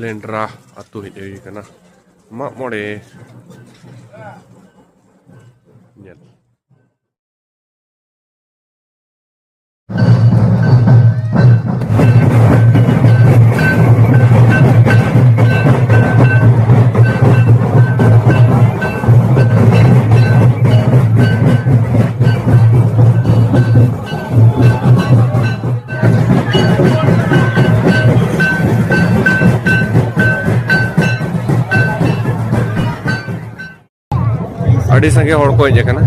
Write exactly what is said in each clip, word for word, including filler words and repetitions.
ᱞᱮᱱᱰᱨᱟ ᱟᱹᱛᱩ ᱦᱮᱡ ᱦᱩᱭ ᱠᱟᱱᱟ᱾ ᱢᱟᱜ ᱢᱚᱬᱮ ᱧᱮᱞ᱾ ᱟᱹᱰᱤ ᱥᱟᱸᱜᱮ ᱦᱚᱲ ᱠᱚ ᱦᱮᱡ ᱟᱠᱟᱱᱟ᱾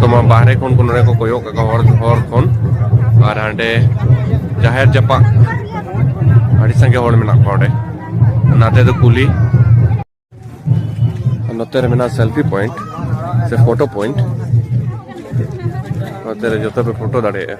ᱛᱚᱢᱟ ᱵᱟᱦᱨᱮ ᱠᱷᱚᱱ ᱠᱚ ᱱᱚᱰᱮ ᱠᱚ ᱠᱚᱭᱚᱜ ᱠᱟᱜ ᱦᱚᱲ, ᱦᱚᱲ ᱠᱷᱚᱱ᱾ ᱟᱨ ᱦᱟᱸᱰᱮ ᱡᱟᱦᱮᱨ ᱡᱟᱯᱟᱜ ᱟᱹᱰᱤ ᱥᱟᱸᱜᱮ ᱦᱚᱲ ᱢᱮᱱᱟᱜ ᱠᱚᱣᱟ ᱚᱸᱰᱮ᱾ ᱱᱟᱛᱮ ᱫᱚ ᱠᱩᱞᱦᱤ, ᱟᱨ ᱱᱚᱛᱮ ᱨᱮ ᱢᱮᱱᱟᱜᱼᱟ ᱥᱮᱞᱯᱷᱤ ᱯᱚᱭᱮᱱᱴ ᱥᱮ ᱯᱷᱳᱴᱳ ᱯᱚᱭᱮᱱᱴ᱾ ᱱᱚᱛᱮ ᱨᱮ ᱡᱚᱛᱚ ᱯᱮ ᱯᱷᱳᱴᱳ ᱫᱟᱲᱮᱭᱟᱜᱼᱟ᱾